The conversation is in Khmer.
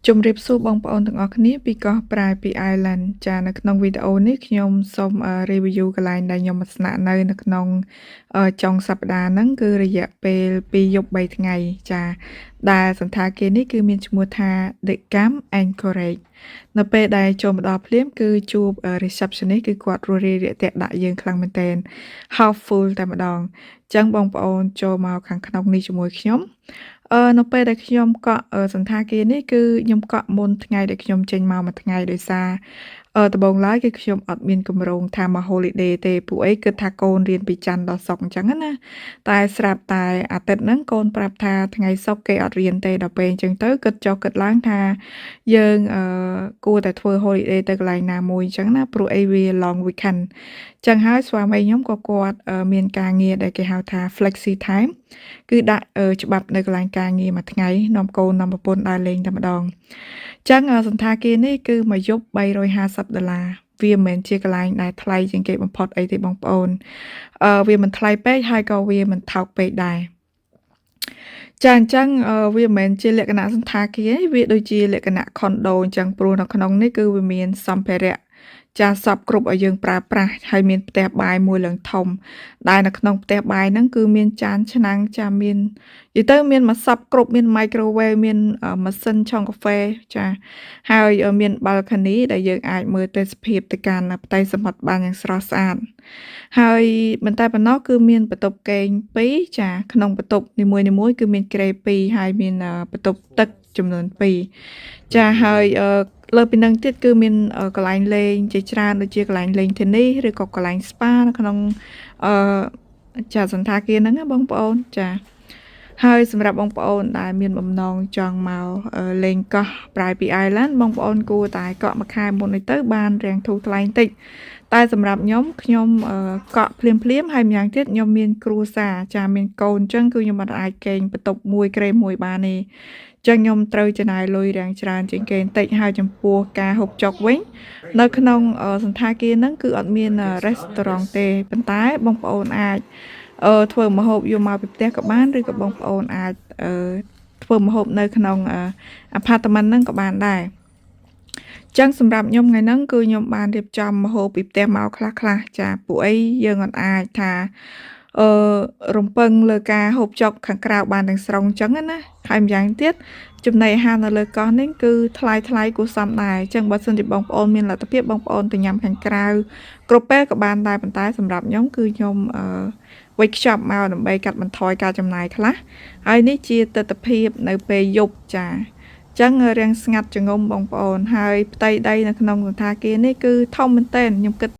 ជំរាបសួរបងប្អូនទាំងអស់គ្នាពីកោះ Bribie Island ចានៅក្នុងវីដេអូនេះខ្ញុំសូម review កន្លែងដែលខ្ញុំមកស្នាក់នៅនៅក្នុងចុងសប្តាហ៍ហ្នឹងគឺរយៈពេល2យប់3ថ្ងៃចាដែលសណ្ឋាគារនេះគឺមានឈ្មោះថា The Camp Anchorage នៅពេលដែលចូលមកដល់ភ្លាមគឺជួប receptionist គឺគាត់រួសរាយរាក់ទាក់ដាក់យើងខ្លាំងមែនទែន helpful តែម្ដងអញ្ចឹងបងប្អូនចូលមកខាងក្នុងនេះជាមួយខ្ញុំនៅពេលដែលខ្ញុំកក់សណ្ឋាគារនេះគឺខ្ញុំកក់មុនថ្ងៃដែលខ្ញុំចេញមកមួយថ្ងៃដោយសារដំបូងឡើយគឺខ្ញុំអត់មានគម្រោងថាមក holiday ទេពួកអីគិតថាកូនរៀនពីច័ន្ទដល់សុក្រអញ្ចឹងណាតែស្រាប់តែអាទិត្យហ្នឹងកូនប្រាប់ថាថ្ងៃសុក្រគេអត់រៀនទេដល់ពេលអញ្ចឹងទៅគិតចុះគិតឡើងថាយើងគួរតែធ្វើ holiday ទៅកន្លែងណាមួយអញ្ចឹងណាព្រោះអីវា long weekend ចឹងហើយស្វាមីខ្ញុំក៏គាត់មានការងារដែលគេហៅថា flexi time គឺដាក់ច្បាប់នៅកន្លែងការងារមួយថ្ងៃនាំកូននាំប្រពន្ធដើរលេងតែម្ដងចឹងសណ្ឋាគារនេះគឺមួយយប់350ដុល្លារវាមិនមែនជាកន្លែងដែលថ្លៃជាងគេបំផុតអីទេបងប្អូនវាមិនថ្លៃពេកហើយក៏វាមិនថោកពេកដែរចាអញ្ចឹងវាមិនមែនជាលក្ខណៈសណ្ឋាគារវាដូចជាលក្ខណៈ condo អញ្ចឹងព្រោះនៅក្នុងនេះគឺវាមានសម្ភារៈចាសពគ្រប់ឲ្យយើងប្រើប្រាស់ហើយមានផ្ទះបាយមួយឡើងធំដែលនៅក្នុងផ្ទះបាយហ្នឹងគឺមានចានឆ្នាំងចាមាននិយាយទៅមានមួយសពគ្រប់មាន microwave មានម៉ាស៊ីនឆុងកាហ្វេចាហើយមាន balcony ដែលយើងអាចមើលទេសភាពទៅកាន់ផ្ទៃសមុទ្របានយ៉ាងស្រស់ស្អាតហើយមិនតែប៉ុណ្ណោះគឺមានបន្ទប់គេង2ចាក្នុងបន្ទប់នីមួយៗគឺមានគ្រែ2ហើយមានបន្ទប់ទឹកចំនួន2ចាហើយលើពីនឹងទៀតគឺមានកន្លែងលេងជាច្រើនដូចជាកន្លែងលេង tennis ឬក៏កន្លែង spa នៅក្នុងចាសណ្ឋាគារហ្នឹងណាបងប្អូនចា ហើយសម្រាប់បងប្អូនដែលមានបំណងចង់មកលេងកោះ Bribie Island បងប្អូនគួរតែកក់មួយខែមុននេះទៅបានរាងធូរថ្លៃបន្តិចតែសម្រាប់ខ្ញុំខ្ញុំកក់ភ្លាមភ្លាមហើយម្យ៉ាងទៀតខ្ញុំមានគ្រួសារចាមានកូនអញ្ចឹងគឺខ្ញុំអត់អាចគេងបន្ទប់មួយគ្រែមួយបានទេចឹងខ្ញុំត្រូវចំណាយលុយរាងច្រើនជាងគេបន្តិចហើយចំពោះការហូបចុកវិញនៅក្នុងសណ្ឋាគារហ្នឹងគឺអត់មាន restaurant ទេប៉ុន្តែបងប្អូនអាចធ្វើម្ហូបយកមកពីផ្ទះក៏បានឬក៏បងប្អូនអាចធ្វើម្ហូបនៅក្នុង apartment ហ្នឹងក៏បានដែរចឹងសម្រាប់ខ្ញុំថ្ងៃហ្នឹងគឺខ្ញុំបានរៀបចំម្ហូបពីផ្ទះមកខ្លះខ្លះចាពួកអីយើងអត់អាចថារំពឹងលើការហូបចុកខាងក្រៅបានទាំងស្រុងអញ្ចឹងណាហើយម្យ៉ាងទៀតចំណីអាហារនៅលើកោះនេះគឺថ្លៃថ្លៃគួរសមដែរអញ្ចឹងបើសិនជាបងប្អូនមានលទ្ធភាពបងប្អូនទៅញ៉ាំខាងក្រៅគ្រប់ពេលក៏បានដែរប៉ុន្តែសម្រាប់ខ្ញុំគឺខ្ញុំវេចខ្ចប់មកដើម្បីកាត់បន្ថយការចំណាយខ្លះហើយនេះជាទស្សនភាពនៅពេលយប់ចាចឹងរាងស្ងាត់ចងំបងប្អូនហើយផ្ទៃដីនៅក្នុងសណ្ឋាគារនេះគឺធំមែនទែនខ្ញុំគិត